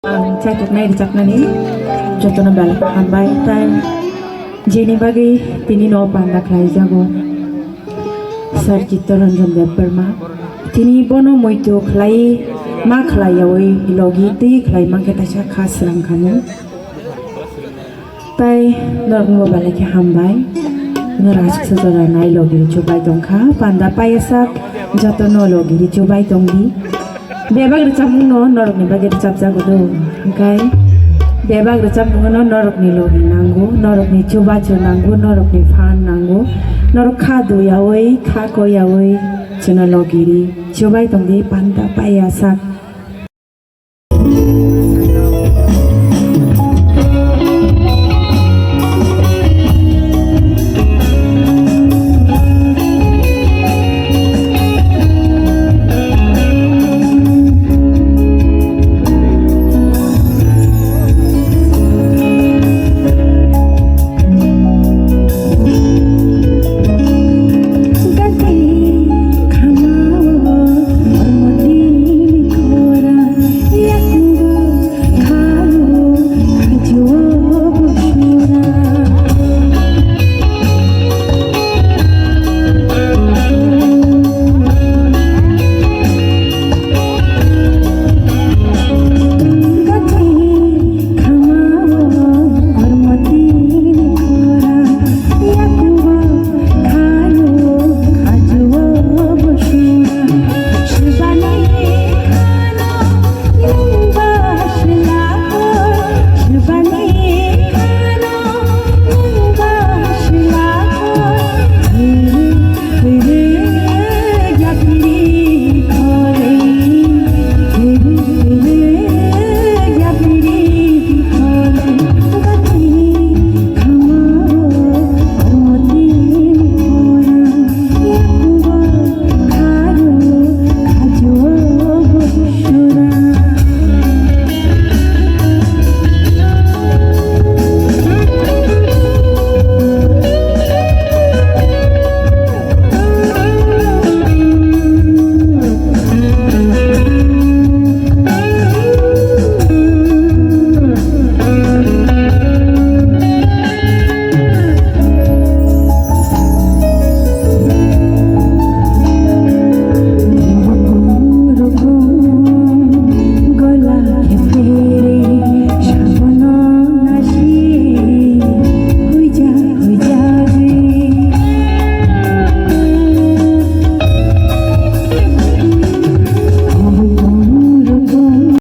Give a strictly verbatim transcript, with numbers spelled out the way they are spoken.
Ang chaituknai rwchapnani jotono belai khe hambai. Tai jeni bagwi tini no panda khlaijago Sir Chittaranjan Debbarma. Tini bono muitu khlai ma khlaiyawi logi twi khlai mankhe taisa kha srang khamu. Tai norokno belai khe hambai. Norok aswksa jora nai logi chubai tongkha. Panda paiyasak jotono logi chubai tongdi. Bebak rwchapmungno norokni bagwi rwchapjago do. Hwnkhe bebak rwchapmungno norokni logi nango, norokni chubachu nango, norokni phan nango. Norok kha duyawi, kha koiyawi chwngno logiri chubai tongdi panda paiyasak.